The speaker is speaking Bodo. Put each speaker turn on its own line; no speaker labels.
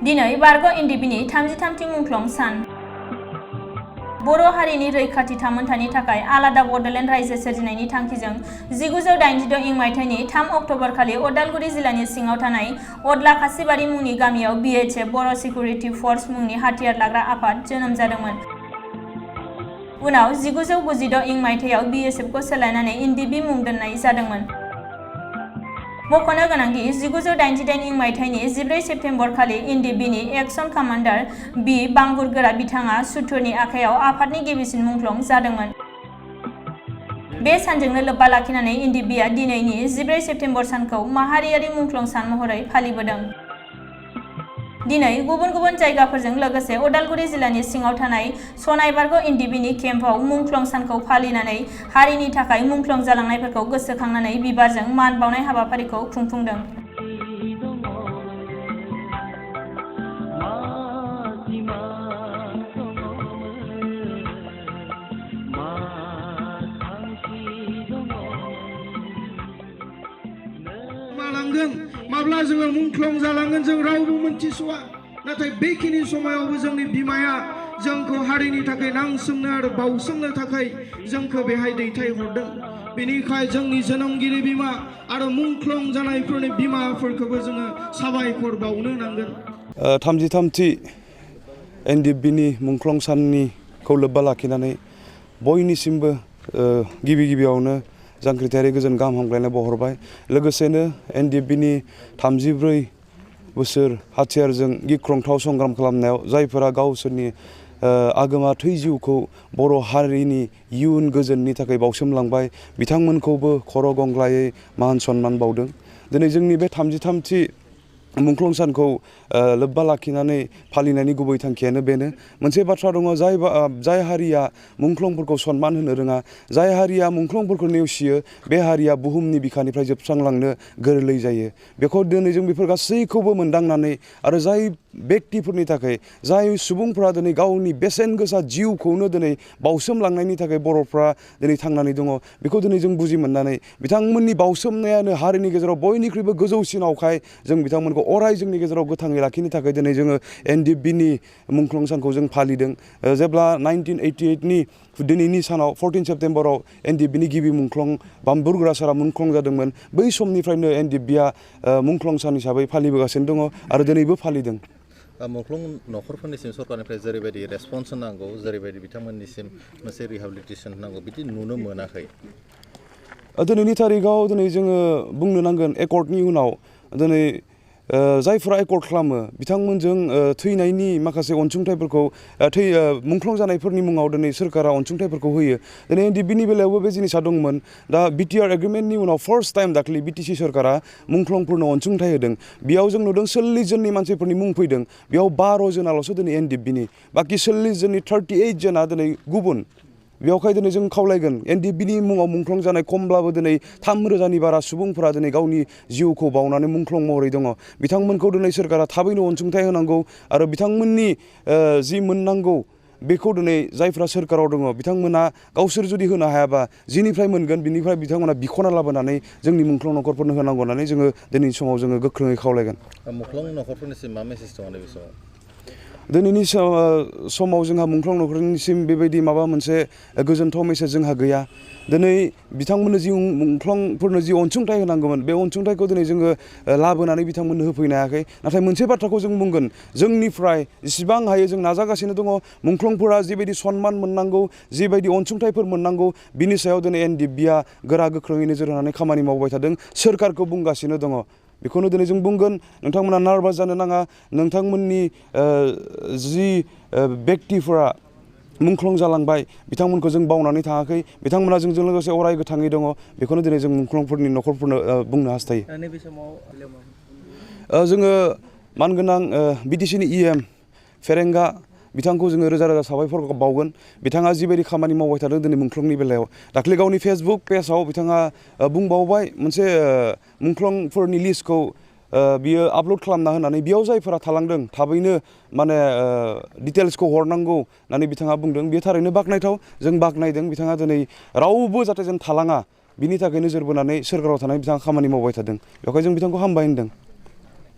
दिनै बारग' एनडिएफबीनि 33थि मुंख्लं सान। बर' हारिनि रैखाथि थामोन्थानि थाखाय आलादा बड'लेण्ड रायजो सोरजिनायनि थांखिजों 1986 इं मायथाइनि 3 अक्ट'बर खालि उदालगुरि जिल्लानि सिङाव थानाय अदला खासिबारि मुंनि गामियाव BHF बर' सिकिउरिटि फर्स मुंनि हाथियार लाग्रा आफाद जोनोम जादोंमोन। उनाव 1996 इं मायथाइयाव BSF खौ सोलायनानै NDFB मुं दोननाय जादोंमोन। मख'नो गोनांदि 1988 इं मायथाइनि 14 सेप्तेम्बर खालि NDFBनि एक्सन कामान्डार बि बांगुरगोरा बिथाङा सुथुरनि आखायाव आफादनि गिबिसिन मुंख्लं जादोंमोन। बे सानजोंनो लोब्बा लाखिनानै NDFBआ दिनैनि 14 सेप्तेम्बर सानखौ माहारियारि मुंख्लं सान महरै फालिबोदों। दिनै गुबुन गुबुन जायगाफोरजों लोगोसे उदालगुरि जिल्लानि सिङाव थानाय सनाय बारग' NDFBनि केम्पआव मुंख्लं सानखौ फालिनानै हारिनि थाखाय मुंख्लं जालांनायफोरखौ गोसोखांनानै बिबारजों मान बावनाय हाबाफारिखौ खुंफुंदों।
माब्ला जोङो मुंख्लं जालांगोन जों रावबो मोनथिस'वा। नाथाय बेखिनि समायावबो जोंनि बिमाया जोंखौ हारिनि थाखाय नांसोमनो आरो बाउसोमनो थाखाय जोंखौ बेहाय दैथायहरदों। बेनिखाय जोंनि जोनोमगिरि बिमा आरो मुंख्लं जानायफोरनि बिमाफोरखौबो जोङो साबायखर बावनो नांगोन।
33थि NDFBनि मुंख्लं साननिखौ लोब्बा लाखिनानै बयनिसिमबो गिबियावनो जांख्रिथायारि गोजोन गाहाम हामग्लायनाय बावहरबाय। लोगोसेनो NDFBनि 34 बोसोर हाथियारजों गिख्रंथाव संग्राम खालामनायाव जायफोरा गावसोरनि आगोमा थै जिउखौ बर' हारिनि इयुन गोजोननि थाखाय बावसोमलांबाय बिथांमोनखौबो खर' गंग्लायै मान सन्मान बावदों। दिनै जोंनि बे 33थि मुंख्लं सानखौ लोब्बा लाखिनानै फालिनायनि गुबै थांखियानो बेनो। मोनसे बाथ्रा दङ, जाय हारिया मुंख्लंफोरखौ सन्मान होनो रोङा, जाय हारिया मुंख्लंफोरखौ नेवसियो, बे हारिया बुहुमनि बिखानिफ्राय जोबस्रांलांनो गोरलै जायो। बेखौ दिनै जों बेफोर गासैखौबो मोनदांनानै आरो जाय बेक्तिफोरनि थाखाय जाय सुबुंफोरा दिनै गावनि बेसेन गोसा जिउखौनो दिनै बावसोमलांनायनि थाखाय बर'फ्रा दिनै थांनानै दङ, बेखौ दिनै जों बुजि मोननानै बिथांमोननि बावसोमनायानो हारिनि गेजेराव बयनिख्रुइबो गोजौसिनावखाय जों बिथांमोनखौ अराय जोंनि गेजेराव गोथाङै लाखिनो थाखाय दिनै जोङो NDFBनि मुंख्लं सानखौ जों फालिदों। जेब्ला 1988नि दिनैनि सानाव 14 सेप्तेम्बराव NDFBनि गिबि मुंख्लं बांबुरगोरा सारा मुंख्लं जादोंमोन, बै समनिफ्रायनो NDFBआ मुंख्लं सान हिसाबै फालिबोगासिनो दङ आरो दिनैबो फालिदों।
मुंख्लं न'खरफोरनिसिम सरकारनिफ्राय जेरैबायदि रेसपन्स होनांगौ, जेरैबायदि बिथांमोननिसिम मोनसे रिहेबिलिटेसन होनांगौ, बिदि नुनो मोनाखै।
दिनैनि थारिखआव दिनै जोङो बुंनो नांगोन एकर्डनि उनाव दिनै जायफोरा एकर्ड खालामो बिथांमोनजों थैनायनि माखासे अनसुंथाइफोरखौ मुंख्लं जानायफोरनि मुङाव दिनै सोरखारा अनसुंथाइफोरखौ होयो। दिनै NDFBनि बेलायावबो बे जिनिसा दंमोन। दा BTR एग्रिमेन्टनि उनाव फार्स्ट टाइम दाखालि BTC सोरखारा मुंख्लंफोरनो अनसुंथाइ होदों। बेयाव जों नुदों 40 जननि मानसिफोरनि मुं फैदों। बेयाव 12 जनाल'सो दिनै NDFBनि, बाखि 40 जननि 38 जना दिनै गुबुन। बेयावखाय दिनै जों खावलायगोन NDFBनि मुङाव मुंख्लं जानाय खमब्लाबो दिनै 3,000नि बारा सुबुंफोरा दिनै गावनि जिउखौ बावनानै मुंख्लं महरै दङ। बिथांमोनखौ दिनै सोरखारा थाबैनो अनसुंथाइ होनांगौ आरो बिथांमोननि जि मोननांगौ बेखौ दिनै जायफ्रा सोरखाराव दङ बिथांमोना गावसोर जुदि होनो हायाबा जिनिफ्राय मोनगोन बिनिफ्राय बिथांमोना बिख'ना लाबोनानै जोंनि मुंख्लं न'खरफोरनो होनांगौ होननानै जोङो दिनैनि समाव जोङो गोख्रोङै खावलायगोन।
मुंख्लं न'खरफोरनिसिम मा मेसेज दङ नैबे समाव?
दिनैनि समाव जोंहा मुंख्लं न'खरनिसिम बेबायदि माबा मोनसे गोजोनथाव मेसेज जोंहा गैया। दिनै बिथांमोननो जि मुंख्लंफोरनो जि अनसुंथाइ होनांगौमोन बे अनसुंथाइखौ दिनै जोङो लाबोनानै बिथांमोननो होफैनो हायाखै। नाथाय मोनसे बाथ्राखौ जों बुंगोन, जोंनिफ्राय जेसेबां हायो जों नाजागासिनो दङ मुंख्लंफोरा जिबायदि सन्मान मोननांगौ, जिबायदि अनसुंथाइफोर मोननांगौ, बिनि सायाव दिनै NDFBआ गोरा गोख्रोङै नोजोर होनानै खामानि मावबाय थादों, सोरखारखौ बुंगासिनो दङ। बेखौनो दिनै जों बुंगोन, नोंथांमोना नार्भास जानो नाङा। नोंथांमोननि जि बेक्तिफोरा मुंख्लं जालांबाय बिथांमोनखौ जों बावनानै थाङाखै, बिथांमोना जोंजों लोगोसे अराय गोथाङै दङ। बेखौनो दिनै जों मुंख्लंफोरनि न'खरफोरनो बुंनो हास्थायो। जोङो मानगोनां BTCनि EM फेरेंगा बिथांखौ जोङो रोजा रोजा साबायखर बावगोन। बिथाङा जिबायदि खामानि मावबाय थादों दिनै मुंख्लंनि बेलायाव। दाख्लै गावनि फेसबुक पेजाव बिथाङा बुंबावबाय मोनसे मुंख्लंफोरनि लिस्टखौ बियो आपल'ड खालामना होनानै बेयाव जायफोरा थालांदों थाबैनो माने डिटेल्सखौ हरनांगौ होननानै बिथाङा बुंदों। बेयो थारैनो बाख्नायथाव, जों बाख्नायदों। बिथाङा दिनै रावबो जाहाथे जों थालाङा बिनि थाखाय नोजोर बोनानै सोरखाराव थानाय बिथाङा खामानि मावबाय थादों। बेवहाय जों बिथांखौ हामबाय होनदों।